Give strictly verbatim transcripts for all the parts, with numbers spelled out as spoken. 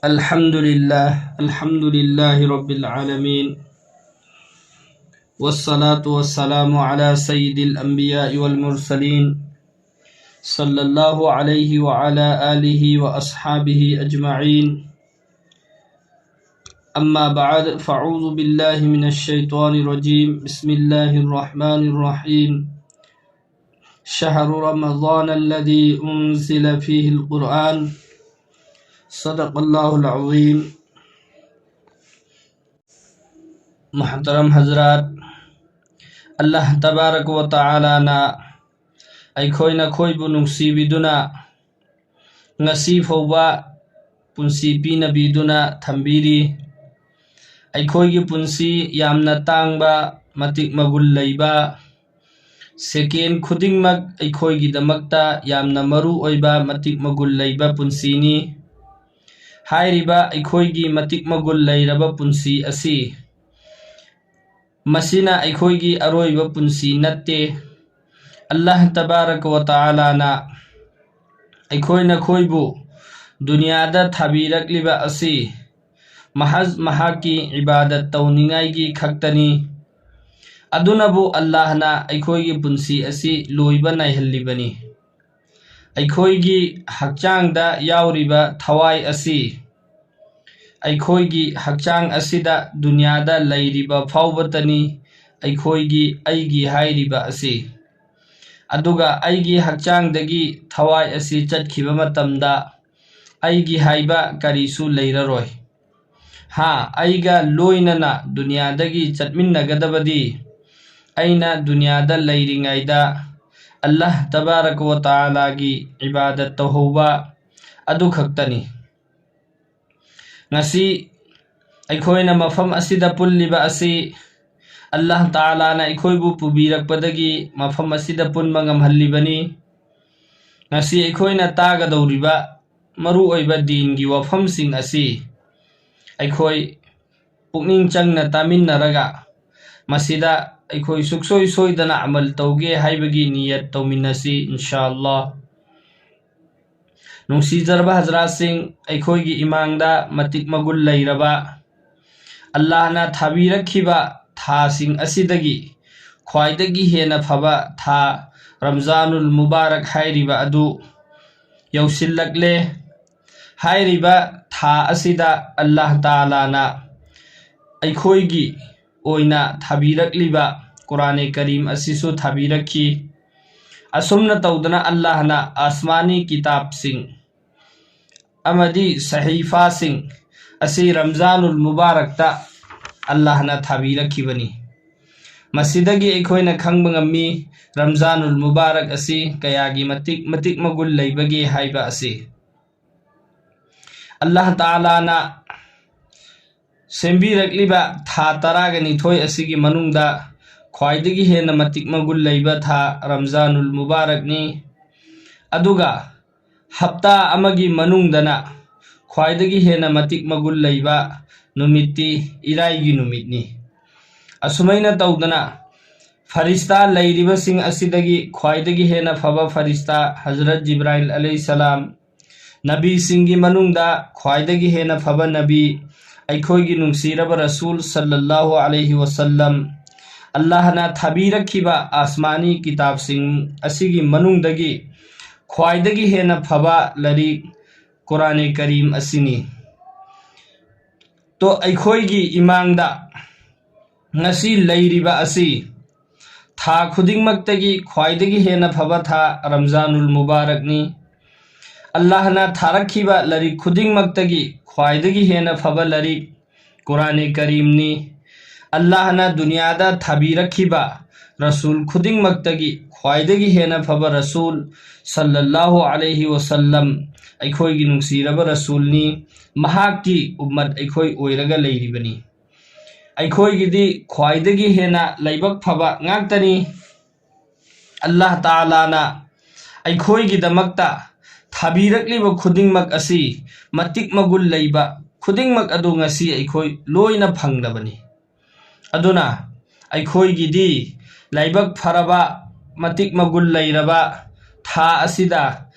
الحمد لله، الحمد لله رب العالمين، والصلاة والسلام على سيد الأنبياء والمرسلين، صلى الله عليه وعلى آله وأصحابه أجمعين. أما بعد، فأعوذ بالله من الشيطان الرجيم. بسم الله الرحمن الرحيم. شهر رمضان الذي أنزل فيه القرآن. صدق الله العظيم. محترم حضرات، الله تبارك وتعالىꯅ ꯑꯩꯈꯣꯏ ꯅꯈꯣꯏꯕꯨ ꯅꯨꯡꯁꯤꯕꯤꯗꯨꯅ ꯉꯁꯤ ꯐꯥꯎꯕ ꯄꯨꯟꯁꯤ ꯄꯤꯅꯕꯤꯗꯨꯅ ꯊꯝꯕꯤꯔꯤ꯫ ꯑꯩꯈꯣꯏꯒꯤ ꯄꯨꯟꯁꯤ ꯌꯥꯝꯅ ꯇꯥꯡꯕ, ꯃꯇꯤꯛ ꯃꯒꯨꯟ ꯂꯩꯕ, ꯁꯦꯀꯦꯟ ꯈꯨꯗꯤꯡꯃꯛ ꯑꯩꯈꯣꯏꯒꯤꯗꯃꯛꯇ ꯌꯥꯝꯅ ꯃꯔꯨ ꯑꯣꯏꯕ, ꯃꯇꯤꯛ ꯃꯒꯨꯟ ꯂꯩꯕ ꯄꯨꯟꯁꯤꯅꯤ꯫ ꯍꯥꯏꯔꯤꯕ ꯑꯩꯈꯣꯏꯒꯤ ꯃꯇꯤꯛ ꯃꯒꯨꯟ ꯂꯩꯔꯕ ꯄꯨꯟꯁꯤ ꯑꯁꯤ ꯃꯁꯤꯅ ꯑꯩꯈꯣꯏꯒꯤ ꯑꯔꯣꯏꯕ ꯄꯨꯟꯁꯤ ꯅꯠꯇꯦ꯫ ꯑꯜꯂꯥꯍ ꯇꯕꯥꯔꯛ ꯋ ꯇꯥꯂꯥꯅ ꯑꯩꯈꯣꯏ ꯅꯈꯣꯏꯕꯨ ꯗꯨꯅꯤꯌꯥꯗ ꯊꯥꯕꯤꯔꯛꯂꯤꯕ ꯑꯁꯤ ꯃꯍꯖ ꯃꯍꯥꯛꯀꯤ ꯏꯕꯥꯗꯠ ꯇꯧꯅꯤꯡꯉꯥꯏꯒꯤ ꯈꯛꯇꯅꯤ꯫ ꯑꯗꯨꯅꯕꯨ ꯑꯜꯂꯥꯍꯅ ꯑꯩꯈꯣꯏꯒꯤ ꯄꯨꯟꯁꯤ ꯑꯁꯤ ꯂꯣꯏꯕ ꯅꯥꯏꯍꯜꯂꯤꯕꯅꯤ꯫ ꯑꯩꯈꯣꯏꯒꯤ ꯍꯛꯆꯥꯡꯗ ꯌꯥꯎꯔꯤꯕ ꯊꯋꯥꯏ ꯑꯁꯤ ꯑꯩꯈꯣꯏꯒꯤ ꯍꯛꯆꯥꯡ ꯑꯁꯤꯗ ꯗꯨꯅꯤꯌꯥꯗ ꯂꯩꯔꯤꯕ ꯐꯥꯎꯕꯇꯅꯤ ꯑꯩꯈꯣꯏꯒꯤ ꯑꯩꯒꯤ ꯍꯥꯏꯔꯤꯕ ꯑꯁꯤ꯫ ꯑꯗꯨꯒ ꯑꯩꯒꯤ ꯍꯛꯆꯥꯡꯗꯒꯤ ꯊꯋꯥꯏ ꯑꯁꯤ ꯆꯠꯈꯤꯕ ꯃꯇꯝꯗ ꯑꯩꯒꯤ ꯍꯥꯏꯕ ꯀꯔꯤꯁꯨ ꯂꯩꯔꯔꯣꯏ꯫ ꯍꯥ, ꯑꯩꯒ ꯂꯣꯏꯅꯅ ꯗꯨꯅꯤꯌꯥꯗꯒꯤ ꯆꯠꯃꯤꯟꯅꯒꯗꯕꯗꯤ ꯑꯩꯅ ꯗꯨꯅꯤꯌꯥꯗ ꯂꯩꯔꯤꯉꯩꯗ ꯑꯜꯂꯥꯍ ꯇꯕꯥꯔꯛ ꯋ ꯇꯥꯂꯥꯒꯤ ꯏꯕꯥꯗꯠ ꯇꯧꯍꯧꯕ ꯑꯗꯨ ꯈꯛꯇꯅꯤ꯫ ꯉꯁꯤ ꯑꯩꯈꯣꯏꯅ ꯃꯐꯝ ꯑꯁꯤꯗ ꯄꯨꯜꯂꯤꯕ ꯑꯁꯤ ꯑꯜꯂꯥꯍ ꯇꯥꯂꯥꯅ ꯑꯩꯈꯣꯏꯕꯨ ꯄꯨꯕꯤꯔꯛꯄꯗꯒꯤ ꯃꯐꯝ ꯑꯁꯤꯗ ꯄꯨꯟꯕ ꯉꯝꯍꯜꯂꯤꯕꯅꯤ꯫ ꯉꯁꯤ ꯑꯩꯈꯣꯏꯅ ꯇꯥꯒꯗꯧꯔꯤꯕ ꯃꯔꯨꯑꯣꯏꯕ ꯗꯤꯟꯒꯤ ꯋꯥꯐꯝꯁꯤꯡ ꯑꯁꯤ ꯑꯩꯈꯣꯏ ꯄꯨꯛꯅꯤꯡ ꯆꯪꯅ ꯇꯥꯃꯤꯟꯅꯔꯒ ꯃꯁꯤꯗ ꯑꯩꯈꯣꯏ ꯁꯨꯛꯁꯣꯏ ꯁꯣꯏꯗꯅ ꯑꯃꯜ ꯇꯧꯒꯦ ꯍꯥꯏꯕꯒꯤ ꯅꯤꯌꯠ ꯇꯧꯃꯤꯟꯅꯁꯤ, ꯏꯟꯁꯥ ꯑꯜꯂꯥꯍ꯫ ꯅꯨꯡꯁꯤꯖꯔꯕ ꯍꯖꯔꯥꯠꯁꯤꯡ, ꯑꯩꯈꯣꯏꯒꯤ ꯏꯃꯥꯡꯗ ꯃꯇꯤꯛ ꯃꯒꯨꯟ ꯂꯩꯔꯕ ꯑꯜꯂꯥꯍꯅ ꯊꯥꯕꯤꯔꯛꯈꯤꯕ ꯊꯥꯁꯤꯡ ꯑꯁꯤꯗꯒꯤ ꯈ꯭ꯋꯥꯏꯗꯒꯤ ꯍꯦꯟꯅ ꯐꯕ ꯊꯥ ꯔꯝꯖꯥꯅꯨꯜ ꯃꯨꯕꯥꯔꯛ ꯍꯥꯏꯔꯤꯕ ꯑꯗꯨ ꯌꯧꯁꯤꯜꯂꯛꯂꯦ꯫ ꯍꯥꯏꯔꯤꯕ ꯊꯥ ꯑꯁꯤꯗ ꯑꯜꯂꯥꯍ ꯇꯥꯂꯥꯅ ꯑꯩꯈꯣꯏꯒꯤ ꯑꯣꯏꯅ ꯊꯥꯕꯤꯔꯛꯂꯤꯕ ꯀꯨꯔꯥꯅꯦ ꯀꯔꯤꯝ ꯑꯁꯤꯁꯨ ꯊꯥꯕꯤꯔꯛꯈꯤ꯫ ꯑꯁꯨꯝꯅ ꯇꯧꯗꯅ ꯑꯜꯂꯥꯍꯅ ꯑꯁꯃꯥꯅꯤ ꯀꯤꯇꯥꯕꯁꯤꯡ ꯑꯃꯗꯤ ꯁꯍꯤꯐꯥꯁꯤꯡ ꯑꯁꯤ ꯔꯝꯖꯥꯅꯨꯜ ꯃꯨꯕꯥꯔꯛꯇ ꯑꯜꯂꯥꯍꯅ ꯊꯥꯕꯤꯔꯛꯈꯤꯕꯅꯤ꯫ ꯃꯁꯤꯗꯒꯤ ꯑꯩꯈꯣꯏꯅ ꯈꯪꯕ ꯉꯝꯃꯤ, ꯔꯝꯖꯥꯅꯨꯜ ꯃꯨꯕꯥꯔꯛ ꯑꯁꯤ ꯀꯌꯥꯒꯤ ꯃꯇꯤꯛ ꯃꯇꯤꯛ ꯃꯒꯨꯟ ꯂꯩꯕꯒꯦ ꯍꯥꯏꯕ ꯑꯁꯤ꯫ ꯑꯜꯂꯥꯍ ꯇꯥꯂꯥꯅ ꯁꯦꯝꯕꯤꯔꯛꯂꯤꯕ ꯊꯥ ꯇꯔꯥꯒ ꯅꯤꯊꯣꯏ ꯑꯁꯤꯒꯤ ꯃꯅꯨꯡꯗ ꯈ꯭ꯋꯥꯏꯗꯒꯤ ꯍꯦꯟꯅ ꯃꯇꯤꯛ ꯃꯒꯨꯟ ꯂꯩꯕ ꯊꯥ ꯔꯝꯖꯥꯅꯨꯜ ꯃꯨꯕꯥꯔꯛꯅꯤ꯫ ꯑꯗꯨꯒ ꯍꯞꯇꯥ ꯑꯃꯒꯤ ꯃꯅꯨꯡꯗꯅ ꯈ꯭ꯋꯥꯏꯗꯒꯤ ꯍꯦꯟꯅ ꯃꯇꯤꯛ ꯃꯒꯨꯟ ꯂꯩꯕ ꯅꯨꯃꯤꯠꯇꯤ ꯏꯔꯥꯏꯒꯤ ꯅꯨꯃꯤꯠꯅꯤ꯫ ꯑꯁꯨꯃꯥꯏꯅ ꯇꯧꯗꯅ ꯐꯔꯤꯁꯇꯥ ꯂꯩꯔꯤꯕꯁꯤꯡ ꯑꯁꯤꯗꯒꯤ ꯈ꯭ꯋꯥꯏꯗꯒꯤ ꯍꯦꯟꯅ ꯐꯕ ꯐꯔꯤꯁꯇꯥ ꯍꯖꯔꯠ ꯖꯤꯕ꯭ꯔꯥꯏꯜ ꯑꯂꯩꯍꯤꯁꯁꯂꯥꯝ, ꯅꯕꯤꯁꯤꯡꯒꯤ ꯃꯅꯨꯡꯗ ꯈ꯭ꯋꯥꯏꯗꯒꯤ ꯍꯦꯟꯅ ꯐꯕ ꯅꯕꯤ, ꯑꯩꯈꯣꯏꯒꯤ ꯅꯨꯡꯁꯤꯔꯕ ꯔꯁꯨꯜ ꯁꯜꯂꯜꯂꯥꯍꯨ ꯑꯂꯩꯍꯤ ꯋꯁꯜꯂꯝ, ꯑꯜꯂꯥꯍꯅ ꯊꯥꯕꯤꯔꯛꯈꯤꯕ ꯑꯁꯃꯥꯅꯤ ꯀꯤꯇꯥꯕꯁꯤꯡ ꯑꯁꯤꯒꯤ ꯃꯅꯨꯡꯗꯒꯤ ꯈ꯭ꯋꯥꯏꯗꯒꯤ ꯍꯦꯟꯅ ꯐꯕ ꯂꯥꯏꯔꯤꯛ ꯀꯨꯔꯥꯅꯦ ꯀꯔꯤꯝ ꯑꯁꯤꯅꯤ꯫ ꯇꯣ ꯑꯩꯈꯣꯏꯒꯤ ꯏꯃꯥꯡꯗ ꯉꯁꯤ ꯂꯩꯔꯤꯕ ꯑꯁꯤ ꯊꯥ ꯈꯨꯗꯤꯡꯃꯛꯇꯒꯤ ꯈ꯭ꯋꯥꯏꯗꯒꯤ ꯍꯦꯟꯅ ꯐꯕ ꯊꯥ ꯔꯝꯖꯥꯅꯨꯜ ꯃꯨꯕꯥꯔꯛꯅꯤ꯫ ꯑꯜꯂꯥꯍꯅ ꯊꯥꯔꯛꯈꯤꯕ ꯂꯥꯏꯔꯤꯛ ꯈꯨꯗꯤꯡꯃꯛꯇꯒꯤ ꯈ꯭ꯋꯥꯏꯗꯒꯤ ꯍꯦꯟꯅ ꯐꯕ ꯂꯥꯏꯔꯤꯛ ꯀꯨꯔꯥꯅꯦ ꯀꯔꯤꯝꯅꯤ꯫ ꯑꯜꯂꯥꯍꯅ ꯗꯨꯅꯤꯌꯥꯗ ꯊꯥꯕꯤꯔꯛꯈꯤꯕ ꯔꯁꯨꯜ ꯈꯨꯗꯤꯡꯃꯛꯇꯒꯤ ꯈ꯭ꯋꯥꯏꯗꯒꯤ ꯍꯦꯟꯅ ꯐꯕ ꯔꯁꯨꯜ ꯁꯜꯂꯜꯂꯥꯍꯨ ꯑꯂꯩꯍꯤ ꯋꯁꯜꯂꯝ ꯑꯩꯈꯣꯏꯒꯤ ꯅꯨꯡꯁꯤꯔꯕ ꯔꯁꯨꯜꯅꯤ꯫ ꯃꯍꯥꯛꯀꯤ ꯎꯝꯃꯠ ꯑꯩꯈꯣꯏ ꯑꯣꯏꯔꯒ ꯂꯩꯔꯤꯕꯅꯤ꯫ ꯑꯩꯈꯣꯏꯒꯤꯗꯤ ꯈ꯭ꯋꯥꯏꯗꯒꯤ ꯍꯦꯟꯅ ꯂꯥꯏꯕꯛ ꯐꯕ ꯉꯥꯛꯇꯅꯤ꯫ ꯑꯜꯂꯥꯍ ꯇꯥꯂꯥꯅ ꯑꯩꯈꯣꯏꯒꯤꯗꯃꯛꯇ ꯊꯥꯕꯤꯔꯛꯂꯤꯕ ꯈꯨꯗꯤꯡꯃꯛ ꯑꯁꯤ ꯃꯇꯤꯛ ꯃꯒꯨꯟ ꯂꯩꯕ ꯈꯨꯗꯤꯡꯃꯛ ꯑꯗꯨ ꯉꯁꯤ ꯑꯩꯈꯣꯏ ꯂꯣꯏꯅ ꯐꯪꯂꯕꯅꯤ꯫ ꯑꯗꯨꯅ ꯑꯩꯈꯣꯏꯒꯤꯗꯤ ꯂꯥꯏꯕꯛ ꯐꯔꯕ, ꯃꯇꯤꯛ ꯃꯒꯨꯟ ꯂꯩꯔꯕ ꯊꯥ ꯑꯁꯤꯗ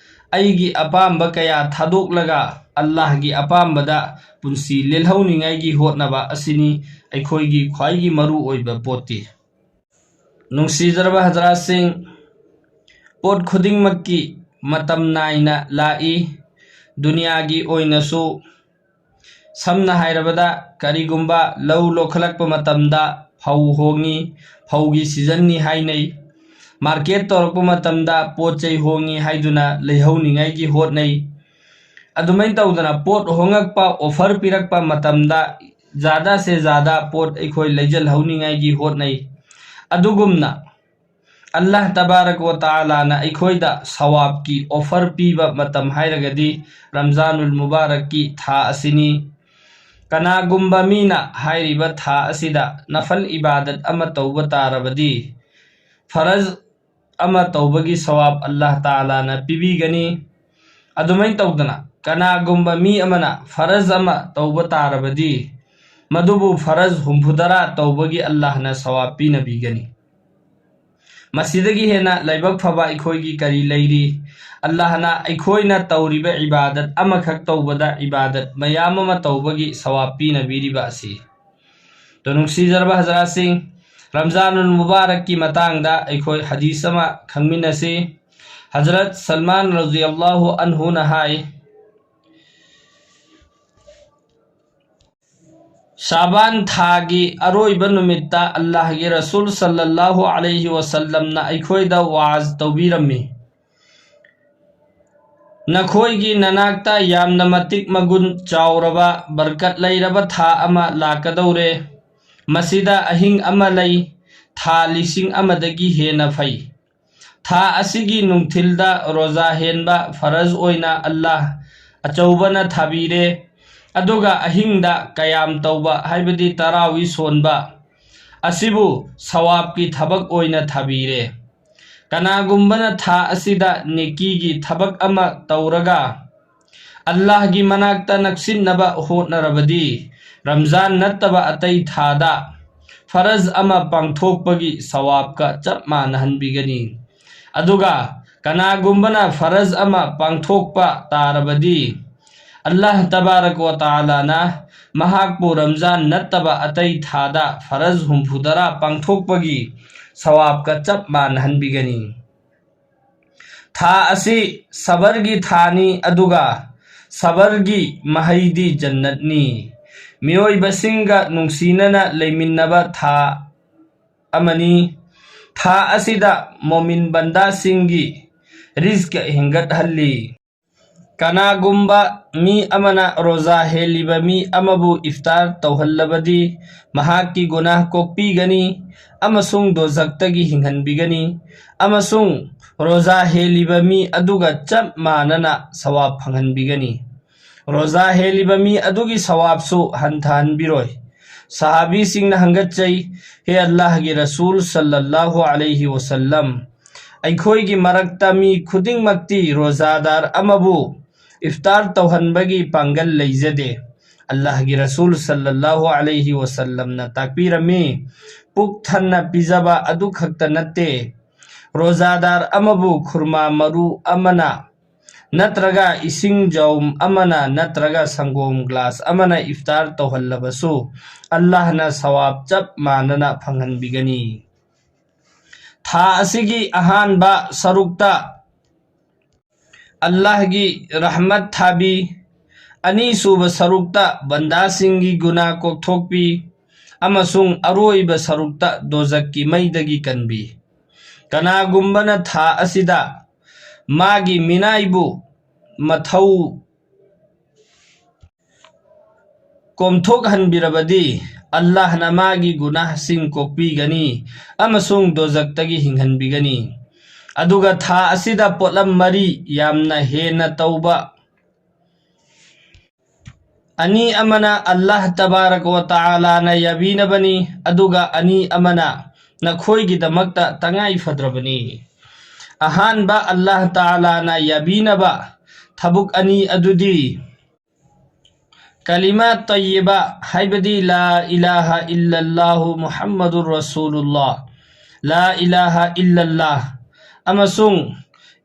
ꯑꯩꯒꯤ ꯑꯄꯥꯝꯕ ꯀꯌꯥ ꯊꯥꯗꯣꯛꯂꯒ ꯑꯜꯂꯥꯍꯒꯤ ꯑꯄꯥꯝꯕꯗ ꯄꯨꯟꯁꯤ ꯂꯦꯜꯍꯧꯅꯤꯡꯉꯥꯏꯒꯤ ꯍꯣꯠꯅꯕ ꯑꯁꯤꯅꯤ ꯑꯩꯈꯣꯏꯒꯤ ꯈ꯭ꯋꯥꯏꯒꯤ ꯃꯔꯨ ꯑꯣꯏꯕ ꯄꯣꯠꯇꯤ꯫ ꯅꯨꯡꯁꯤꯖꯔꯕ ꯍꯖꯔꯥꯠꯁꯤꯡ, ꯄꯣꯠ ꯈꯨꯗꯤꯡꯃꯛꯀꯤ ꯃꯇꯝ ꯅꯥꯏꯅ ꯂꯥꯛꯏ꯫ ꯗꯨꯅꯤꯌꯥꯒꯤ ꯑꯣꯏꯅꯁꯨ ꯁꯝꯅ ꯍꯥꯏꯔꯕꯗ, ꯀꯔꯤꯒꯨꯝꯕ ꯂꯧ ꯂꯣꯛꯈꯠꯂꯛꯄ ꯃꯇꯝꯗ ꯐꯧ ꯍꯣꯡꯉꯤ, ꯐꯧꯒꯤ ꯁꯤꯖꯟꯅꯤ ꯍꯥꯏꯅꯩ꯫ ꯃꯥꯔꯀꯦꯠ ꯇꯧꯔꯛꯄ ꯃꯇꯝꯗ ꯄꯣꯠ ꯆꯩ ꯍꯣꯡꯉꯤ ꯍꯥꯏꯗꯨꯅ ꯂꯩꯍꯧꯅꯤꯡꯉꯥꯏꯒꯤ ꯍꯣꯠꯅꯩ꯫ ꯑꯗꯨꯃꯥꯏꯅ ꯇꯧꯗꯅ ꯄꯣꯠ ꯍꯣꯡꯉꯛꯄ, ꯑꯣꯐꯔ ꯄꯤꯔꯛꯄ ꯃꯇꯝꯗ ꯖꯥꯗꯥ ꯁꯦ ꯖꯥꯗꯥ ꯄꯣꯠ ꯑꯩꯈꯣꯏ ꯂꯩꯖꯜꯍꯧꯅꯤꯡꯉꯥꯏꯒꯤ ꯍꯣꯠꯅꯩ꯫ ꯑꯗꯨꯒꯨꯝꯅ ꯑꯜꯂꯥꯍ ꯇꯕꯥꯔꯛ ꯋ ꯇꯥꯂꯥꯅ ꯑꯩꯈꯣꯏꯗ ꯁꯋꯥꯕꯀꯤ ꯑꯣꯐꯔ ꯄꯤꯕ ꯃꯇꯝ ꯍꯥꯏꯔꯒꯗꯤ ꯔꯝꯖꯥꯅꯨꯜ ꯃꯨꯕꯥꯔꯛꯀꯤ ꯊꯥ ꯑꯁꯤꯅꯤ꯫ ꯀꯅꯥꯒꯨꯝꯕ ꯃꯤꯅ ꯍꯥꯏꯔꯤꯕ ꯊꯥ ꯑꯁꯤꯗ ꯅꯐꯜ ꯏꯕꯥꯗꯠ ꯑꯃ ꯇꯧꯕ ꯇꯥꯔꯕꯗꯤ, ꯐꯔꯖ ꯑꯃ ꯇꯧꯕꯒꯤ ꯁꯋꯥꯕ ꯑꯜꯂꯥꯍ ꯇꯥꯂꯥꯅ ꯄꯤꯕꯤꯒꯅꯤ꯫ ꯑꯗꯨꯃꯥꯏꯅ ꯇꯧꯗꯅ ꯀꯅꯥꯒꯨꯝꯕ ꯃꯤ ꯑꯃꯅ ꯐꯔꯖ ꯑꯃ ꯇꯧꯕ ꯇꯥꯔꯕꯗꯤ, ꯃꯗꯨꯕꯨ ꯐꯔꯖ ꯍꯨꯝꯐꯨꯇꯔꯥ ꯇꯧꯕꯒꯤ ꯑꯜꯂꯥꯍꯅ ꯁꯋꯥꯕ ꯄꯤꯅꯕꯤꯒꯅꯤ꯫ ꯃꯁꯤꯗꯒꯤ ꯍꯦꯟꯅ ꯂꯥꯏꯕꯛ ꯐꯕ ꯑꯩꯈꯣꯏꯒꯤ ꯀꯔꯤ ꯂꯩꯔꯤ? ꯑꯜꯂꯥꯍꯅ ꯑꯩꯈꯣꯏꯅ ꯇꯧꯔꯤꯕ ꯏꯕꯥꯗꯠ ꯑꯃꯈꯛ ꯇꯧꯕꯗ ꯏꯕꯥꯗꯠ ꯃꯌꯥꯝ ꯑꯃ ꯇꯧꯕꯒꯤ ꯁꯋꯥꯕ ꯄꯤꯅꯕꯤꯔꯤꯕ ꯑꯁꯤ꯫ ꯇꯣ, ꯅꯨꯡꯁꯤꯖꯔꯕ ꯍꯖꯔꯥꯠꯁꯤꯡ, ꯔꯝꯖꯥꯅꯨꯜ ꯃꯨꯕꯥꯔꯛꯀꯤ ꯃꯇꯥꯡꯗ ꯑꯩꯈꯣꯏ ꯍꯗꯤꯁ ꯑꯃ ꯈꯪꯃꯤꯟꯅꯁꯤ꯫ ꯍꯖꯔꯠ ꯁꯜꯃꯥꯟ ꯔꯖꯤꯌꯜꯂꯥꯍꯨ ꯑꯟꯍꯨꯅ ꯍꯥꯏ, ꯁꯥꯕꯥꯟ ꯊꯥꯒꯤ ꯑꯔꯣꯏꯕ ꯅꯨꯃꯤꯠꯇ ꯑꯜꯂꯥꯍꯒꯤ ꯔꯁꯨꯜ ꯁꯜꯂꯜꯂꯥꯍꯨ ꯑꯂꯩꯍꯤ ꯋꯁꯜꯂꯝꯅ ꯑꯩꯈꯣꯏꯗ ꯋꯥꯖ ꯇꯧꯕꯤꯔꯝꯃꯤ꯫ ꯅꯈꯣꯏꯒꯤ ꯅꯅꯥꯛꯇ ꯌꯥꯝꯅ ꯃꯇꯤꯛ ꯃꯒꯨꯟ ꯆꯥꯎꯔꯕ, ꯕꯔꯀꯠ ꯂꯩꯔꯕ ꯊꯥ ꯑꯃ ꯂꯥꯛꯀꯗꯧꯔꯦ꯫ ꯃꯁꯤꯗ ꯑꯍꯤꯡ ꯑꯃ ꯂꯩ, ꯊꯥ ꯂꯤꯁꯤꯡ ꯑꯃꯗꯒꯤ ꯍꯦꯟꯅ ꯐꯩ꯫ ꯊꯥ ꯑꯁꯤꯒꯤ ꯅꯨꯡꯊꯤꯜꯗ ꯔꯣꯖꯥ ꯍꯦꯟꯕ ꯐꯔꯖ ꯑꯣꯏꯅ ꯑꯜꯂꯥꯍ ꯑꯆꯧꯕꯅ ꯊꯥꯕꯤꯔꯦ꯫ ꯑꯗꯨꯒ ꯑꯍꯤꯡꯗ ꯀꯌꯥꯝ ꯇꯧꯕ, ꯍꯥꯏꯕꯗꯤ ꯇꯔꯥꯋꯤ ꯁꯣꯟꯕ, ꯑꯁꯤꯕꯨ ꯁꯋꯥꯕꯀꯤ ꯊꯕꯛ ꯑꯣꯏꯅ ꯊꯥꯕꯤꯔꯦ꯫ ꯀꯅꯥꯒꯨꯝꯕꯅ ꯊꯥ ꯑꯁꯤꯗ ꯅꯦꯀꯤꯒꯤ ꯊꯕꯛ ꯑꯃ ꯇꯧꯔꯒ ꯑꯜꯂꯥꯍꯒꯤ ꯃꯅꯥꯛꯇ ꯅꯛꯁꯤꯟꯅꯕ ꯍꯣꯠꯅꯔꯕꯗꯤ, ꯔꯝꯖꯥꯟ ꯅꯠꯇꯕ ꯑꯇꯩ ꯊꯥꯗ ꯐꯔꯖ ꯑꯃ ꯄꯥꯡꯊꯣꯛꯄꯒꯤ ꯁꯋꯥꯕꯀ ꯆꯞ ꯃꯥꯟꯅꯍꯟꯕꯤꯒꯅꯤ꯫ ꯑꯗꯨꯒ ꯀꯅꯥꯒꯨꯝꯕꯅ ꯐꯔꯖ ꯑꯃ ꯄꯥꯡꯊꯣꯛꯄ ꯇꯥꯔꯕꯗꯤ, ꯑꯜꯂꯥꯍ ꯇꯕꯥꯔꯛ ꯋ ꯇꯥꯂꯥꯅ ꯃꯍꯥꯛꯄꯨ ꯔꯝꯖꯥꯟ ꯅꯠꯇꯕ ꯑꯇꯩ ꯊꯥꯗ ꯐꯔꯖ ꯍꯨꯝꯐꯨꯇꯔꯥ ꯄꯥꯡꯊꯣꯛꯄꯒꯤ ꯁꯋꯥꯕꯀ ꯆꯞ ꯃꯥꯟꯅꯍꯟꯕꯤꯒꯅꯤ꯫ ꯊꯥ ꯑꯁꯤ ꯁꯕꯔꯒꯤ ꯊꯥꯅꯤ, ꯑꯗꯨꯒ ꯁꯕꯔꯒꯤ ꯃꯍꯩꯗꯤ ꯖꯟꯅꯠꯅꯤ꯫ ꯃꯤꯑꯣꯏꯕꯁꯤꯡꯒ ꯅꯨꯡꯁꯤꯅꯅ ꯂꯩꯃꯤꯟꯅꯕ ꯊꯥ ꯑꯃꯅꯤ꯫ ꯊꯥ ꯑꯁꯤꯗ ꯃꯣꯃꯤꯟ ꯕꯟꯗꯥꯁꯤꯡꯒꯤ ꯔꯤꯖ꯭ꯛ ꯍꯦꯟꯒꯠꯍꯜꯂꯤ꯫ ꯀꯅꯥꯒꯨꯝꯕ ꯃꯤ ꯑꯃꯅ ꯔꯣꯖꯥ ꯍꯦꯜꯂꯤꯕ ꯃꯤ ꯑꯃꯕꯨ ꯏꯐꯇꯥꯔ ꯇꯧꯍꯜꯂꯕꯗꯤ, ꯃꯍꯥꯛꯀꯤ ꯒꯨꯅꯥꯍ ꯀꯣꯛꯄꯤꯒꯅꯤ ꯑꯃꯁꯨꯡ ꯗꯣꯖꯛꯇꯒꯤ ꯍꯤꯡꯍꯟꯕꯤꯒꯅꯤ, ꯑꯃꯁꯨꯡ ꯔꯣꯖꯥ ꯍꯦꯜꯂꯤꯕ ꯃꯤ ꯑꯗꯨꯒ ꯆꯞ ꯃꯥꯟꯅꯅ ꯁꯋꯥꯕ ꯐꯪꯍꯟꯕꯤꯒꯅꯤ꯫ ꯔꯣꯖꯥ ꯍꯦꯜꯂꯤꯕ ꯃꯤ ꯑꯗꯨꯒꯤ ꯁꯋꯥꯕꯁꯨ ꯍꯟꯊꯍꯟꯕꯤꯔꯣꯏ꯫ ꯁꯍꯥꯕꯤꯁꯤꯡꯅ ꯍꯪꯒꯠꯆꯩ, "ꯍꯦ ꯑꯜꯂꯥꯍꯒꯤ ꯔꯁꯨꯜ ꯁꯜꯂꯜꯂꯥꯍꯨ ꯑꯂꯩꯍꯤ ꯋꯁꯜꯂꯝ, ꯑꯩꯈꯣꯏꯒꯤ ꯃꯔꯛꯇ ꯃꯤ ꯈꯨꯗꯤꯡꯃꯛꯇꯤ ꯔꯣꯖꯥꯗꯥꯔ ꯑꯃꯕꯨ ꯏꯐꯇꯥꯔ ꯇꯧꯍꯟꯕꯒꯤ ꯄꯥꯡꯒꯜ ꯂꯩꯖꯗꯦ꯫" ꯑꯜꯂꯥꯍꯒꯤ ꯔꯁꯨꯜ ꯁꯜꯂꯜꯂꯥꯍꯨ ꯑꯂꯩꯍꯤ ꯋꯁꯜꯂꯝꯅ ꯇꯥꯛꯄꯤꯔꯝꯃꯤ, ꯄꯨꯛ ꯊꯟꯅ ꯄꯤꯖꯕ ꯑꯗꯨꯈꯛꯇ ꯅꯠꯇꯦ, ꯔꯣꯖꯥꯗꯥꯔ ꯑꯃꯕꯨ ꯈꯨꯔꯃꯥ ꯃꯔꯨ ꯑꯃꯅ ꯅꯠꯇ꯭ꯔꯒ ꯏꯁꯤꯡ ꯖꯧꯝ ꯑꯃꯅ ꯅꯠꯇ꯭ꯔꯒ ꯁꯪꯒꯣꯝ ꯒ꯭ꯂꯥꯁ ꯑꯃꯅ ꯏꯐꯇꯥꯔ ꯇꯧꯍꯜꯂꯕꯁꯨ, ꯑꯜꯂꯥꯍꯅ ꯁꯋꯥꯕ ꯆꯞ ꯃꯥꯟꯅꯅ ꯐꯪꯍꯟꯕꯤꯒꯅꯤ꯫ ꯊꯥ ꯑꯁꯤꯒꯤ ꯑꯍꯥꯟꯕ ꯁꯔꯨꯛꯇ ꯑꯜꯂꯥꯍꯒꯤ ꯔꯍꯃꯠ ꯊꯥꯕꯤ, ꯑꯅꯤꯁꯨꯕ ꯁꯔꯨꯛꯇ ꯕꯟꯗꯥꯁꯤꯡꯒꯤ ꯒꯨꯅꯥ ꯀꯣꯛꯊꯣꯛꯄꯤ, ꯑꯃꯁꯨꯡ ꯑꯔꯣꯏꯕ ꯁꯔꯨꯛꯇ ꯗꯣꯖꯛꯀꯤ ꯃꯩꯗꯒꯤ ꯀꯟꯕꯤ꯫ ꯀꯅꯥꯒꯨꯝꯕꯅ ꯊꯥ ꯑꯁꯤꯗ ꯃꯥꯒꯤ ꯃꯤꯅꯥꯏꯕꯨ ꯃꯊꯧ ꯀꯣꯝꯊꯣꯛꯍꯟꯕꯤꯔꯕꯗꯤ, ꯑꯜꯂꯥꯍꯅ ꯃꯥꯒꯤ ꯒꯨꯅꯥꯍꯁꯤꯡ ꯀꯣꯛꯄꯤꯒꯅꯤ ꯑꯃꯁꯨꯡ ꯗꯣꯖꯛꯇꯒꯤ ꯍꯤꯡꯍꯟꯕꯤꯒꯅꯤ꯫ ꯑꯗꯨꯒ ꯊꯥ ꯑꯁꯤꯗ ꯄꯣꯠꯂꯝ ꯃꯔꯤ ꯌꯥꯝꯅ ꯍꯦꯟꯅ ꯇꯧꯕ ꯑꯅꯤ ꯑꯃꯅ ꯑꯜꯂꯥꯍ ꯇꯕꯥꯔꯛ ꯋ ꯇꯥꯂꯥꯅ ꯌꯥꯕꯤꯅꯕꯅꯤ, ꯑꯗꯨꯒ ꯑꯅꯤ ꯑꯃꯅ ꯅꯈꯣꯏꯒꯤꯗꯃꯛꯇ ꯇꯉꯥꯏ ꯐꯗ꯭ꯔꯕꯅꯤ꯫ ꯑꯍꯥꯟꯕ ꯑꯜꯂꯥꯍ ꯇꯥꯂꯥꯅ ꯌꯥꯕꯤꯅꯕ ꯊꯕꯛ ꯑꯅꯤ ꯑꯗꯨꯗꯤ, ꯀꯂꯤꯃꯥ ꯇꯌꯤꯕꯥ, ꯍꯥꯏꯕꯗꯤ ꯂꯥ ꯏꯂꯥꯍ ꯏꯜꯂꯜꯂꯥꯍꯨ ꯃꯨꯍꯝꯃꯗꯨꯔ ꯔꯁꯨꯂꯨꯜꯂꯥꯍ, ꯂꯥ ꯏꯂꯥꯍ ꯏꯜꯂꯜꯂꯥꯍ, ꯑꯃꯁꯨꯡ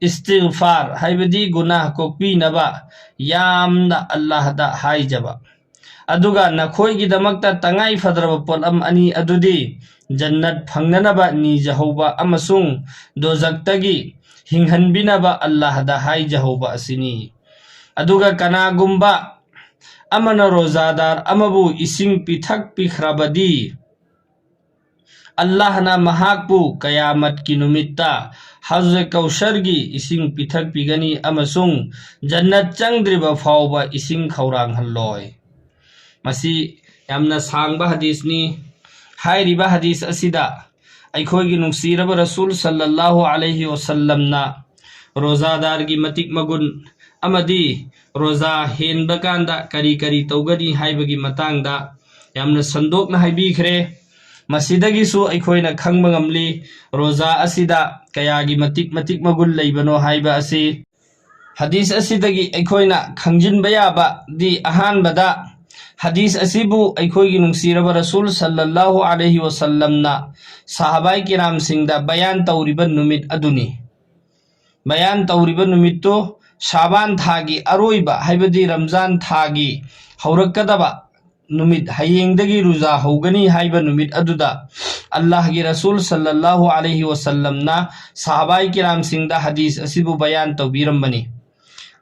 ꯏꯁꯇꯤꯒꯐꯥꯔ ꯍꯥꯏꯕꯗꯤ ꯒꯨꯅꯥꯍ ꯀꯣꯛꯄꯤꯅꯕ ꯌꯥꯝꯅ ꯑꯜꯂꯥꯍꯗ ꯍꯥꯏꯖꯕ꯫ ꯑꯗꯨꯒ ꯅꯈꯣꯏꯒꯤꯗꯃꯛꯇ ꯇꯉꯥꯏ ꯐꯗ꯭ꯔꯕ ꯄꯣꯠꯂꯝ ꯑꯅꯤ ꯑꯗꯨꯗꯤ ꯖꯟꯅꯠ ꯐꯪꯅꯅꯕ ꯅꯤꯖꯍꯧꯕ ꯑꯃꯁꯨꯡ ꯗꯣꯖꯛꯇꯒꯤ ꯍꯤꯡꯍꯟꯕꯤꯅꯕ ꯑꯜꯂꯥꯍꯗ ꯍꯥꯏꯖꯍꯧꯕ ꯑꯁꯤꯅꯤ꯫ ꯑꯗꯨꯒ ꯀꯅꯥꯒꯨꯝꯕ ꯑꯃꯅ ꯔꯣꯖꯥꯗꯥꯔ ꯑꯃꯕꯨ ꯏꯁꯤꯡ ꯄꯤꯊꯛꯄꯤꯈ꯭ꯔꯕꯗꯤ, ꯑꯜꯂꯥꯍꯅ ꯃꯍꯥꯛꯄꯨ ꯀꯌꯥꯃꯠꯀꯤ ꯅꯨꯃꯤꯠꯇ ꯍꯧꯖ ꯀꯧꯁꯔꯒꯤ ꯏꯁꯤꯡ ꯄꯤꯊꯛꯄꯤꯒꯅꯤ ꯑꯃꯁꯨꯡ ꯖꯟꯅꯠ ꯆꯪꯗ꯭ꯔꯤꯕ ꯐꯥꯎꯕ ꯏꯁꯤꯡ ꯈꯧꯔꯥꯡꯍꯜꯂꯣꯏ꯫ ꯃꯁꯤ ꯌꯥꯝꯅ ꯁꯥꯡꯕ ꯍꯗꯤꯁꯅꯤ꯫ ꯍꯥꯏꯔꯤꯕ ꯍꯗꯤꯁ ꯑꯁꯤꯗ ꯑꯩꯈꯣꯏꯒꯤ ꯅꯨꯡꯁꯤꯔꯕ ꯔꯁꯨꯜ ꯁꯜꯂꯜꯂꯥꯍꯨ ꯑꯂꯩꯍꯤ ꯋꯁꯜꯂꯝꯅ ꯔꯣꯖꯥꯗꯥꯔꯒꯤ ꯃꯇꯤꯛ ꯃꯒꯨꯟ ꯑꯃꯗꯤ ꯔꯣꯖꯥ ꯍꯦꯟꯕ ꯀꯥꯟꯗ ꯀꯔꯤ ꯀꯔꯤ ꯇꯧꯒꯅꯤ ꯍꯥꯏꯕꯒꯤ ꯃꯇꯥꯡꯗ ꯌꯥꯝꯅ ꯁꯟꯗꯣꯛꯅ ꯍꯥꯏꯕꯤꯈ꯭ꯔꯦ꯫ ꯃꯁꯤꯗꯒꯤꯁꯨ ꯑꯩꯈꯣꯏꯅ ꯈꯪꯕ ꯉꯝꯂꯤ, ꯔꯣꯖꯥ ꯑꯁꯤꯗ ꯀꯌꯥꯒꯤ ꯃꯇꯤꯛ ꯃꯇꯤꯛ ꯃꯒꯨꯟ ꯂꯩꯕꯅꯣ ꯍꯥꯏꯕ ꯑꯁꯤ꯫ ꯍꯗꯤꯁ ꯑꯁꯤꯗꯒꯤ ꯑꯩꯈꯣꯏꯅ ꯈꯪꯖꯤꯟꯕ ꯌꯥꯕꯗꯤ, ꯑꯍꯥꯟꯕꯗ, ꯍꯗꯤꯁ ꯑꯁꯤꯕꯨ ꯑꯩꯈꯣꯏꯒꯤ ꯅꯨꯡꯁꯤꯔꯕ ꯔꯁꯨꯜ ꯁꯜꯂꯜꯂꯥꯍꯨ ꯑꯂꯩꯍꯤ ꯋꯁꯜꯂꯝꯅ ꯁꯍꯥꯕꯥꯏ ꯀꯤꯔꯥꯝꯁꯤꯡꯗ ꯕꯌꯥꯟ ꯇꯧꯔꯤꯕ ꯅꯨꯃꯤꯠ ꯑꯗꯨꯅꯤ꯫ ꯕꯌꯥꯟ ꯇꯧꯔꯤꯕ ꯅꯨꯃꯤꯠꯇꯨ ꯁꯥꯕꯥꯟ ꯊꯥꯒꯤ ꯑꯔꯣꯏꯕ, ꯍꯥꯏꯕꯗꯤ ꯔꯝꯖꯥꯟ ꯊꯥꯒꯤ ꯍꯧꯔꯛꯀꯗꯕ ꯅꯨꯃꯤꯠ, ꯍꯌꯦꯡꯗꯒꯤ ꯔꯨꯖꯥ ꯍꯧꯒꯅꯤ ꯍꯥꯏꯕ ꯅꯨꯃꯤꯠ ꯑꯗꯨꯗ ꯑꯜꯂꯥꯍꯒꯤ ꯔꯁꯨꯜ ꯁꯜꯂꯜꯂꯥꯍꯨ ꯑꯂꯩꯍꯤ ꯋꯁꯜꯂꯝꯅ ꯁꯍꯥꯕꯥꯏ ꯀꯤꯔꯥꯝꯁꯤꯡꯗ ꯍꯗꯤꯁ ꯑꯁꯤꯕꯨ ꯕꯌꯥꯟ ꯇꯧꯕꯤꯔꯝꯕꯅꯤ꯫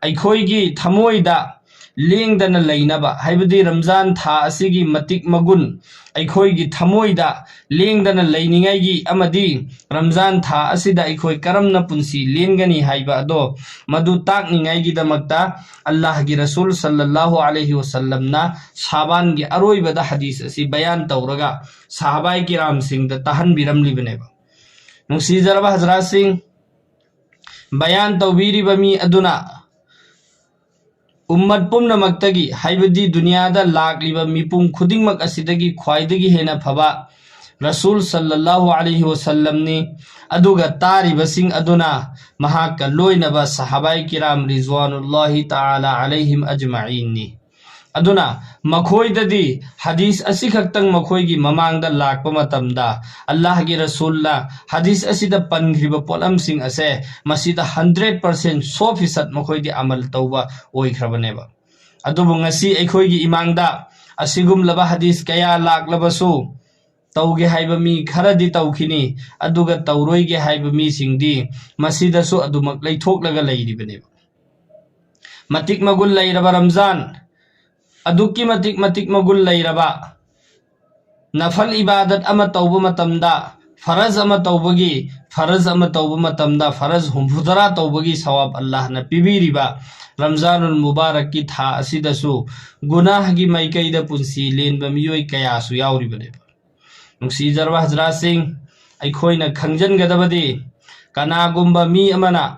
ꯑꯩꯈꯣꯏꯒꯤ ꯊꯃꯣꯏꯗ ꯂꯦꯡꯗꯅ ꯂꯩꯅꯕ, ꯍꯥꯏꯕꯗꯤ ꯔꯝꯖꯥꯟ ꯊꯥ ꯑꯁꯤꯒꯤ ꯃꯇꯤꯛ ꯃꯒꯨꯟ ꯑꯩꯈꯣꯏꯒꯤ ꯊꯃꯣꯏꯗ ꯂꯦꯡꯗꯅ ꯂꯩꯅꯤꯡꯉꯥꯏꯒꯤ ꯑꯃꯗꯤ ꯔꯝꯖꯥꯟ ꯊꯥ ꯑꯁꯤꯗ ꯑꯩꯈꯣꯏ ꯀꯔꯝꯅ ꯄꯨꯟꯁꯤ ꯂꯦꯟꯒꯅꯤ ꯍꯥꯏꯕ ꯑꯗꯣ, ꯃꯗꯨ ꯇꯥꯛꯅꯤꯡꯉꯥꯏꯒꯤꯗꯃꯛꯇ ꯑꯜꯂꯥꯍꯒꯤ ꯔꯁꯨꯜ ꯁꯜꯂꯜꯂꯥꯍꯨ ꯑꯂꯩꯍꯤ ꯋꯁꯜꯂꯝꯅ ꯁꯥꯕꯥꯟꯒꯤ ꯑꯔꯣꯏꯕꯗ ꯍꯗꯤꯁ ꯑꯁꯤ ꯕꯌꯥꯟ ꯇꯧꯔꯒ ꯁꯍꯥꯕꯥꯏ ꯀꯤꯔꯥꯝꯁꯤꯡꯗ ꯇꯥꯍꯟꯕꯤꯔꯝꯂꯤꯕꯅꯦꯕ꯫ ꯅꯨꯡꯁꯤꯖꯔꯕ ꯍꯖꯔꯥꯠꯁꯤꯡ, ꯕꯌꯥꯟ ꯇꯧꯕꯤꯔꯤꯕ ꯃꯤ ꯑꯗꯨꯅ ꯎꯝꯃꯠ ꯄꯨꯝꯅꯃꯛꯇꯒꯤ, ꯍꯥꯏꯕꯗꯤ ꯗꯨꯅꯤꯌꯥꯗ ꯂꯥꯛꯂꯤꯕ ꯃꯤꯄꯨꯝ ꯈꯨꯗꯤꯡꯃꯛ ꯑꯁꯤꯗꯒꯤ ꯈ꯭ꯋꯥꯏꯗꯒꯤ ꯍꯦꯟꯅ ꯐꯕ ꯔꯁꯨꯜ ꯁꯜꯂꯜꯂꯥꯍꯨ ꯑꯂꯩꯍꯤ ꯋꯁꯜꯂꯝꯅꯤ꯫ ꯑꯗꯨꯒ ꯇꯥꯔꯤꯕꯁꯤꯡ ꯑꯗꯨꯅ ꯃꯍꯥꯛꯀ ꯂꯣꯏꯅꯕ ꯁꯍꯥꯕꯥꯏ ꯀꯤꯔꯥꯝ ꯔꯤꯖ꯭ꯋꯥꯅꯨꯜꯂꯥꯍꯤ ꯇꯥꯂꯥ ꯑꯂꯩꯍꯤꯝ ꯑꯖꯃꯥꯏꯟꯅꯤ꯫ ꯑꯗꯨꯅ ꯃꯈꯣꯏꯗꯗꯤ ꯍꯗꯤꯁ ꯑꯁꯤꯈꯛꯇꯪ ꯃꯈꯣꯏꯒꯤ ꯃꯃꯥꯡꯗ ꯂꯥꯛꯄ ꯃꯇꯝꯗ, ꯑꯜꯂꯥꯍꯒꯤ ꯔꯁꯨꯜꯅ ꯍꯗꯤꯁ ꯑꯁꯤꯗ ꯄꯟꯈ꯭ꯔꯤꯕ ꯄꯣꯠꯂꯝꯁꯤꯡ ꯑꯁꯦ ꯃꯁꯤꯗ ꯍꯟꯗ꯭ꯔꯦꯠ ꯄꯥꯔꯁꯦꯟ, ꯁꯣ ꯐꯤꯁꯠ ꯃꯈꯣꯏꯗꯤ ꯑꯃꯜ ꯇꯧꯕ ꯑꯣꯏꯈ꯭ꯔꯕꯅꯦꯕ꯫ ꯑꯗꯨꯕꯨ ꯉꯁꯤ ꯑꯩꯈꯣꯏꯒꯤ ꯏꯃꯥꯡꯗ ꯑꯁꯤꯒꯨꯝꯂꯕ ꯍꯗꯤꯁ ꯀꯌꯥ ꯂꯥꯛꯂꯕꯁꯨ, ꯇꯧꯒꯦ ꯍꯥꯏꯕ ꯃꯤ ꯈꯔꯗꯤ ꯇꯧꯈꯤꯅꯤ, ꯑꯗꯨꯒ ꯇꯧꯔꯣꯏꯒꯦ ꯍꯥꯏꯕ ꯃꯤꯁꯤꯡꯗꯤ ꯃꯁꯤꯗꯁꯨ ꯑꯗꯨꯃꯛ ꯂꯩꯊꯣꯛꯂꯒ ꯂꯩꯔꯤꯕꯅꯦꯕ꯫ ꯃꯇꯤꯛ ꯃꯒꯨꯟ ꯂꯩꯔꯕ ꯔꯝꯖꯥꯟ, ꯑꯗꯨꯛꯀꯤ ꯃꯇꯤꯛ, ꯃꯇꯤꯛ ꯃꯒꯨꯟ ꯂꯩꯔꯕ ꯅꯐꯜ ꯏꯕꯥꯗꯠ ꯑꯃ ꯇꯧꯕ ꯃꯇꯝꯗ, ꯐꯔꯖ ꯑꯃ ꯇꯧꯕꯒꯤ, ꯐꯔꯖ ꯑꯃ ꯇꯧꯕ ꯃꯇꯝꯗ ꯐꯔꯖ ꯍꯨꯝꯐꯨꯇꯔꯥ ꯇꯧꯕꯒꯤ ꯁꯋꯥꯕ ꯑꯜꯂꯥꯍꯅ ꯄꯤꯕꯤꯔꯤꯕ ꯔꯝꯖꯥꯅꯨꯜ ꯃꯨꯕꯥꯔꯛꯀꯤ ꯊꯥ ꯑꯁꯤꯗꯁꯨ ꯒꯨꯅꯥꯍꯒꯤ ꯃꯥꯏꯀꯩꯗ ꯄꯨꯟꯁꯤ ꯂꯦꯟꯕ ꯃꯤꯑꯣꯏ ꯀꯌꯥꯁꯨ ꯌꯥꯎꯔꯤꯕꯅꯦꯕ꯫ ꯅꯨꯡꯁꯤꯖꯔꯕ ꯍꯖꯔꯥꯠꯁꯤꯡ, ꯑꯩꯈꯣꯏꯅ ꯈꯪꯖꯤꯟꯒꯗꯕꯗꯤ, ꯀꯅꯥꯒꯨꯝꯕ ꯃꯤ ꯑꯃꯅ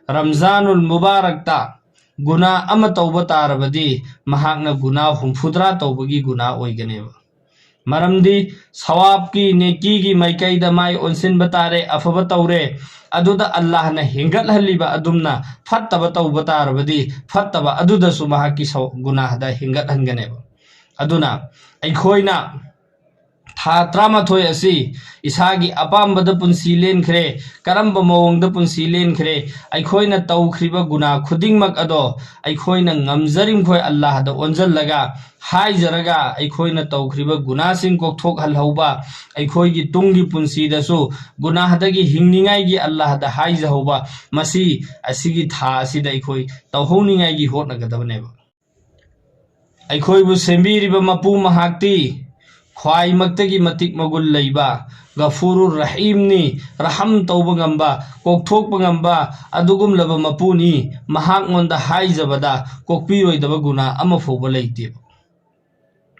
ꯔꯝꯖꯥꯅꯨꯜ ꯃꯨꯕꯥꯔꯛꯇ ꯒꯨꯅꯥ ꯑꯃ ꯇꯧꯕ ꯇꯥꯔꯕꯗꯤ, ꯃꯍꯥꯛꯅ ꯒꯨꯅꯥ ꯍꯨꯝꯐꯨꯇꯔꯥ ꯇꯧꯕꯒꯤ ꯒꯨꯅꯥ ꯑꯣꯏꯒꯅꯦꯕ꯫ ꯃꯔꯝꯗꯤ ꯁꯋꯥꯕꯀꯤ, ꯅꯦꯀꯤꯒꯤ ꯃꯥꯏꯀꯩꯗ ꯃꯥꯏ ꯑꯣꯟꯁꯤꯟꯕ ꯇꯥꯔꯦ, ꯑꯐꯕ ꯇꯧꯔꯦ, ꯑꯗꯨꯗ ꯑꯜꯂꯥꯍꯅ ꯍꯦꯟꯒꯠꯍꯜꯂꯤꯕ ꯑꯗꯨꯝꯅ ꯐꯠꯇꯕ ꯇꯧꯕ ꯇꯥꯔꯕꯗꯤ, ꯐꯠꯇꯕ ꯑꯗꯨꯗꯁꯨ ꯃꯍꯥꯛꯀꯤ ꯁꯧ-, ꯒꯨꯅꯥꯍꯗ ꯍꯦꯟꯒꯠꯍꯟꯒꯅꯦꯕ꯫ ꯑꯗꯨꯅ ꯑꯩꯈꯣꯏꯅ ꯊꯥ ꯇꯔꯥꯃꯥꯊꯣꯏ ꯑꯁꯤ ꯏꯁꯥꯒꯤ ꯑꯄꯥꯝꯕꯗ ꯄꯨꯟꯁꯤ ꯂꯦꯟꯈ꯭ꯔꯦ, ꯀꯔꯝꯕ ꯃꯑꯣꯡꯗ ꯄꯨꯟꯁꯤ ꯂꯦꯟꯈ꯭ꯔꯦ, ꯑꯩꯈꯣꯏꯅ ꯇꯧꯈ꯭ꯔꯤꯕ ꯒꯨꯅꯥ ꯈꯨꯗꯤꯡꯃꯛ ꯑꯗꯣ ꯑꯩꯈꯣꯏꯅ ꯉꯝꯖꯔꯤꯃꯈꯣꯏ ꯑꯜꯂꯥꯍꯗ ꯑꯣꯟꯁꯤꯜꯂꯒ, ꯍꯥꯏꯖꯔꯒ, ꯑꯩꯈꯣꯏꯅ ꯇꯧꯈ꯭ꯔꯤꯕ ꯒꯨꯅꯥꯁꯤꯡ ꯀꯣꯛꯊꯣꯛꯍꯜꯍꯧꯕ, ꯑꯩꯈꯣꯏꯒꯤ ꯇꯨꯡꯒꯤ ꯄꯨꯟꯁꯤꯗꯁꯨ ꯒꯨꯅꯥꯍꯗꯒꯤ ꯍꯤꯡꯅꯤꯡꯉꯥꯏꯒꯤ ꯑꯜꯂꯥꯍꯗ ꯍꯥꯏꯖꯍꯧꯕ, ꯃꯁꯤ ꯑꯁꯤꯒꯤ ꯊꯥ ꯑꯁꯤꯗ ꯑꯩꯈꯣꯏ ꯇꯧꯍꯧꯅꯤꯡꯉꯥꯏꯒꯤ ꯍꯣꯠꯅꯒꯗꯕꯅꯦꯕ꯫ ꯑꯩꯈꯣꯏꯕꯨ ꯁꯦꯝꯕꯤꯔꯤꯕ ꯃꯄꯨ ꯃꯍꯥꯛꯇꯤ ꯈ꯭ꯋꯥꯏꯃꯛꯇꯒꯤ ꯃꯇꯤꯛ ꯃꯒꯨꯟ ꯂꯩꯕ ꯒꯐꯨꯔꯨꯔ ꯔꯍꯤꯝꯅꯤ, ꯔꯍꯝ ꯇꯧꯕ ꯉꯝꯕ, ꯀꯣꯛꯊꯣꯛꯄ ꯉꯝꯕ ꯑꯗꯨꯒꯨꯝꯂꯕ ꯃꯄꯨꯅꯤ꯫ ꯃꯍꯥꯛꯉꯣꯟꯗ ꯍꯥꯏꯖꯕꯗ ꯀꯣꯛꯄꯤꯔꯣꯏꯗꯕ ꯒꯨꯅꯥ ꯑꯃꯐꯥꯎꯕ ꯂꯩꯇꯦꯕ꯫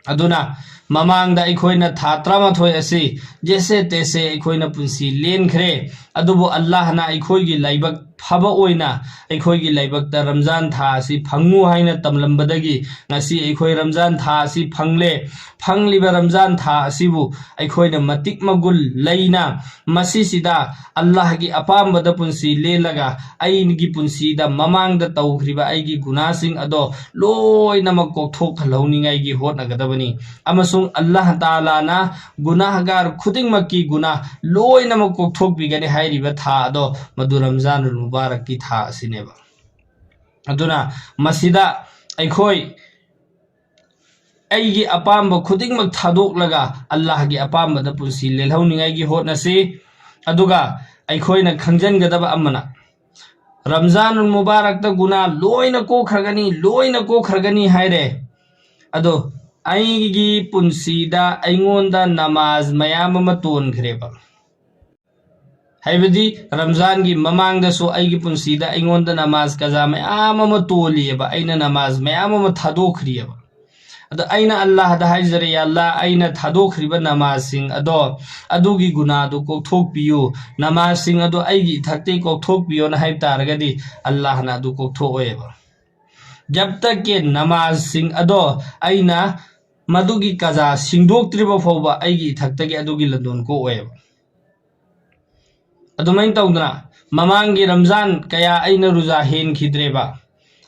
ꯑꯗꯨꯅ ꯃꯃꯥꯡꯗ ꯑꯩꯈꯣꯏꯅ ꯊꯥ ꯇꯔꯥꯃꯥꯊꯣꯏ ꯑꯁꯤ ꯖꯦꯁꯦ ꯇꯦꯁꯦ ꯑꯩꯈꯣꯏꯅ ꯄꯨꯟꯁꯤ ꯂꯦꯟꯈ꯭ꯔꯦ, ꯑꯗꯨꯕꯨ ꯑꯜꯂꯥꯍꯅ ꯑꯩꯈꯣꯏꯒꯤ ꯂꯥꯏꯕꯛ ꯐꯕ ꯑꯣꯏꯅ ꯑꯩꯈꯣꯏꯒꯤ ꯂꯥꯏꯕꯛꯇ ꯔꯝꯖꯥꯟ ꯊꯥ ꯑꯁꯤ ꯐꯪꯉꯨ ꯍꯥꯏꯅ ꯇꯝꯂꯝꯕꯗꯒꯤ ꯉꯁꯤ ꯑꯩꯈꯣꯏ ꯔꯝꯖꯥꯟ ꯊꯥ ꯑꯁꯤ ꯐꯪꯂꯦ꯫ ꯐꯪꯂꯤꯕ ꯔꯝꯖꯥꯟ ꯊꯥ ꯑꯁꯤꯕꯨ ꯑꯩꯈꯣꯏꯅ ꯃꯇꯤꯛ ꯃꯒꯨꯟ ꯂꯩꯅ ꯃꯁꯤꯁꯤꯗ ꯑꯜꯂꯥꯍꯒꯤ ꯑꯄꯥꯝꯕꯗ ꯄꯨꯟꯁꯤ ꯂꯦꯜꯂꯒ ꯑꯩꯒꯤ ꯄꯨꯟꯁꯤꯗ ꯃꯃꯥꯡꯗ ꯇꯧꯈ꯭ꯔꯤꯕ ꯑꯩꯒꯤ ꯒꯨꯅꯥꯁꯤꯡ ꯑꯗꯣ ꯂꯣꯏꯅꯃꯛ ꯀꯣꯛꯊꯣꯛꯍꯜꯍꯧꯅꯤꯡꯉꯥꯏꯒꯤ ꯍꯣꯠꯅꯒꯗꯕꯅꯤ꯫ ꯑꯃꯁꯨꯡ ꯑꯜꯂꯥꯍ ꯇꯥꯂꯥꯅ ꯒꯨꯅꯥꯍꯒꯥꯔ ꯈꯨꯗꯤꯡꯃꯛꯀꯤ ꯒꯨꯅꯥ ꯂꯣꯏꯅꯃꯛ ꯀꯣꯛꯊꯣꯛꯄꯤꯒꯅꯤ ꯍꯥꯏꯔꯤꯕ ꯊꯥ ꯑꯗꯣ ꯃꯗꯨ ꯔꯝꯖꯥꯅꯨꯜ ꯃꯨꯕꯥꯔꯛꯀꯤ ꯊꯥ ꯑꯁꯤꯅꯦꯕ꯫ ꯑꯗꯨꯅ ꯃꯁꯤꯗ ꯑꯩꯈꯣꯏ ꯑꯩꯒꯤ ꯑꯄꯥꯝꯕ ꯈꯨꯗꯤꯡꯃꯛ ꯊꯥꯗꯣꯛꯂꯒ ꯑꯜꯂꯥꯍꯒꯤ ꯑꯄꯥꯝꯕꯗ ꯄꯨꯟꯁꯤ ꯂꯦꯜꯍꯧꯅꯤꯡꯉꯥꯏꯒꯤ ꯍꯣꯠꯅꯁꯤ꯫ ꯑꯗꯨꯒ ꯑꯩꯈꯣꯏꯅ ꯈꯪꯖꯤꯟꯒꯗꯕ ꯑꯃꯅ, ꯔꯝꯖꯥꯅꯨꯜ ꯃꯨꯕꯥꯔꯛꯇ ꯒꯨꯅꯥ ꯂꯣꯏꯅ ꯀꯣꯛꯈ꯭ꯔꯒꯅꯤ, ꯂꯣꯏꯅ ꯀꯣꯛꯈ꯭ꯔꯒꯅꯤ ꯍꯥꯏꯔꯦ꯫ ꯑꯗꯣ ꯑꯩꯒꯤ ꯄꯨꯟꯁꯤꯗ ꯑꯩꯉꯣꯟꯗ ꯅꯃꯥꯖ ꯃꯌꯥꯝ ꯑꯃ ꯇꯣꯟꯈ꯭ꯔꯦꯕ꯫ ꯍꯥꯏꯕꯗꯤ ꯔꯝꯖꯥꯟꯒꯤ ꯃꯃꯥꯡꯗꯁꯨ ꯑꯩꯒꯤ ꯄꯨꯟꯁꯤꯗ ꯑꯩꯉꯣꯟꯗ ꯅꯃꯥꯖ ꯀꯖꯥ ꯃꯌꯥꯝ ꯑꯃ ꯇꯣꯜꯂꯤꯑꯕ, ꯑꯩꯅ ꯅꯃꯥꯖ ꯃꯌꯥꯝ ꯑꯃ ꯊꯥꯗꯣꯛꯈ꯭ꯔꯤꯑꯕ꯫ ꯑꯗꯣ ꯑꯩꯅ ꯑꯜꯂꯥꯍꯗ ꯍꯥꯏꯖꯔꯦ, "ꯌꯥ ꯑꯜꯂꯥꯍ, ꯑꯩꯅ ꯊꯥꯗꯣꯛꯈ꯭ꯔꯤꯕ ꯅꯃꯥꯖꯁꯤꯡ ꯑꯗꯣ, ꯑꯗꯨꯒꯤ ꯒꯨꯅꯥꯗꯨ ꯀꯣꯛꯊꯣꯛꯄꯤꯌꯨ, ꯅꯃꯥꯖꯁꯤꯡ ꯑꯗꯣ ꯑꯩꯒꯤ ꯏꯊꯛꯇꯒꯤ ꯀꯣꯛꯊꯣꯛꯄꯤꯌꯣꯅ" ꯍꯥꯏꯕ ꯇꯥꯔꯒꯗꯤ ꯑꯜꯂꯥꯍꯅ ꯑꯗꯨ ꯀꯣꯛꯊꯣꯛꯑꯣꯏꯕ꯫ ꯖꯕ ꯇꯛ ꯀꯤ ꯅꯃꯥꯖꯁꯤꯡ ꯑꯗꯣ ꯑꯩꯅ ꯃꯗꯨꯒꯤ ꯀꯖꯥ ꯁꯤꯡꯗꯣꯛꯇ꯭ꯔꯤꯕ ꯐꯥꯎꯕ ꯑꯩꯒꯤ ꯏꯊꯛꯇꯒꯤ ꯑꯗꯨꯒꯤ ꯂꯟꯗꯣꯟ ꯀꯣꯛꯑꯣꯏꯕ꯫ ꯑꯗꯨꯃꯥꯏꯅ ꯇꯧꯗꯅ ꯃꯃꯥꯡꯒꯤ ꯔꯝꯖꯥꯟ ꯀꯌꯥ ꯑꯩꯅ ꯔꯨꯖꯥ ꯍꯦꯟꯈꯤꯗ꯭ꯔꯦꯕ꯫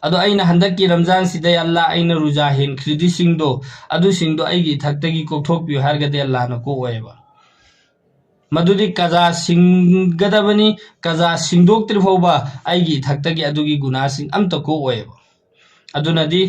ꯑꯗꯣ ꯑꯩꯅ ꯍꯟꯗꯛꯀꯤ ꯔꯝꯖꯥꯟꯁꯤꯗ, "ꯌꯥ ꯑꯜꯂꯥꯍ, ꯑꯩꯅ ꯔꯨꯖꯥ ꯍꯦꯟꯈ꯭ꯔꯤꯗꯤꯁꯤꯡꯗꯣ, ꯑꯗꯨꯁꯤꯡꯗꯣ ꯑꯩꯒꯤ ꯏꯊꯛꯇꯒꯤ ꯀꯣꯛꯊꯣꯛꯄꯤꯌꯨ" ꯍꯥꯏꯔꯒꯗꯤ ꯑꯜꯂꯥꯍꯅ ꯀꯣꯛꯑꯣꯏꯕ꯫ ꯃꯗꯨꯗꯤ ꯀꯖꯥ ꯁꯤꯡꯒꯗꯕꯅꯤ꯫ ꯀꯖꯥ ꯁꯤꯡꯗꯣꯛꯇ꯭ꯔꯤ ꯐꯥꯎꯕ ꯑꯩꯒꯤ ꯏꯊꯛꯇꯒꯤ ꯑꯗꯨꯒꯤ ꯒꯨꯅꯥꯁꯤꯡ ꯑꯝꯇ ꯀꯣꯛꯑꯣꯏꯕ꯫ ꯑꯗꯨꯅꯗꯤ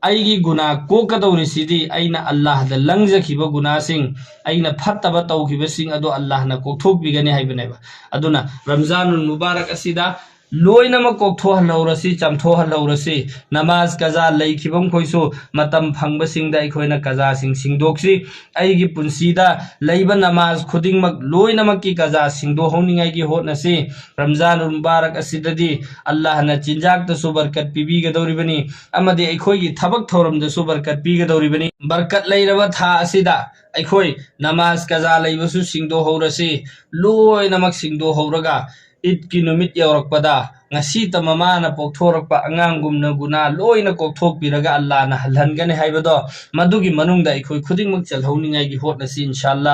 ꯑꯩꯒꯤ ꯒꯨꯅꯥ ꯀꯣꯛꯀꯗꯧꯔꯤꯁꯤꯗꯤ ꯑꯩꯅ ꯑꯜꯂꯥꯍꯗ ꯂꯪꯖꯈꯤꯕ ꯒꯨꯅꯥꯁꯤꯡ, ꯑꯩꯅ ꯐꯠꯇꯕ ꯇꯧꯈꯤꯕꯁꯤꯡ ꯑꯗꯨ ꯑꯜꯂꯥꯍꯅ ꯀꯣꯛꯊꯣꯛꯄꯤꯒꯅꯤ ꯍꯥꯏꯕꯅꯦꯕ꯫ ꯑꯗꯨꯅ ꯔꯝꯖꯥꯅꯨꯜ ꯃꯨꯕꯥꯔꯛ ꯑꯁꯤꯗ ꯂꯣꯏꯅꯃꯛ ꯀꯣꯛꯊꯣꯛꯍꯜꯍꯧꯔꯁꯤ, ꯆꯥꯝꯊꯣꯛꯍꯜꯍꯧꯔꯁꯤ꯫ ꯅꯃꯥꯖ ꯀꯖꯥ ꯂꯩꯈꯤꯕ ꯃꯈꯣꯏꯁꯨ ꯃꯇꯝ ꯐꯪꯕꯁꯤꯡꯗ ꯑꯩꯈꯣꯏꯅ ꯀꯖꯥꯁꯤꯡ ꯁꯤꯡꯗꯣꯛꯁꯤ꯫ ꯑꯩꯒꯤ ꯄꯨꯟꯁꯤꯗ ꯂꯩꯕ ꯅꯃꯥꯖ ꯈꯨꯗꯤꯡꯃꯛ ꯂꯣꯏꯅꯃꯛꯀꯤ ꯀꯖꯥ ꯁꯤꯡꯗꯣꯛꯍꯧꯅꯤꯡꯉꯥꯏꯒꯤ ꯍꯣꯠꯅꯁꯤ꯫ ꯔꯝꯖꯥꯅꯨꯜ ꯃꯨꯕꯥꯔꯛ ꯑꯁꯤꯗꯗꯤ ꯑꯜꯂꯥꯍꯅ ꯆꯤꯟꯖꯥꯛꯇꯁꯨ ꯕꯔꯀꯠ ꯄꯤꯕꯤꯒꯗꯧꯔꯤꯕꯅꯤ, ꯑꯃꯗꯤ ꯑꯩꯈꯣꯏꯒꯤ ꯊꯕꯛ ꯊꯧꯔꯝꯗꯁꯨ ꯕꯔꯀꯠ ꯄꯤꯒꯗꯧꯔꯤꯕꯅꯤ꯫ ꯕꯔꯀꯠ ꯂꯩꯔꯕ ꯊꯥ ꯑꯁꯤꯗ ꯑꯩꯈꯣꯏ ꯅꯃꯥꯖ ꯀꯖꯥ ꯂꯩꯕꯁꯨ ꯁꯤꯡꯗꯣꯛꯍꯧꯔꯁꯤ꯫ ꯂꯣꯏꯅꯃꯛ ꯁꯤꯡꯗꯣꯛꯍꯧꯔꯒ ꯏꯗꯀꯤ ꯅꯨꯃꯤꯠ ꯌꯧꯔꯛꯄꯗ ꯉꯁꯤꯇ ꯃꯃꯥꯅ ꯄꯣꯛꯊꯣꯔꯛꯄ ꯑꯉꯥꯡꯒꯨꯝꯅ ꯒꯨꯅꯥ ꯂꯣꯏꯅ ꯀꯣꯛꯊꯣꯛꯄꯤꯔꯒ ꯑꯜꯂꯥꯅ ꯍꯜꯍꯟꯒꯅꯤ ꯍꯥꯏꯕꯗꯣ, ꯃꯗꯨꯒꯤ ꯃꯅꯨꯡꯗ ꯑꯩꯈꯣꯏ ꯈꯨꯗꯤꯡꯃꯛ ꯆꯜꯍꯧꯅꯤꯡꯉꯥꯏꯒꯤ ꯍꯣꯠꯅꯁꯤ, ꯏꯟꯁꯥꯜꯂꯥ꯫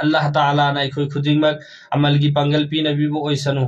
ꯑꯜꯂꯥꯍ ꯇꯥꯂꯥꯅ ꯑꯩꯈꯣꯏ ꯈꯨꯗꯤꯡꯃꯛ ꯑꯃꯜꯒꯤ ꯄꯥꯡꯒꯜ ꯄꯤꯅꯕꯤꯕ ꯑꯣꯏꯁꯅꯨ꯫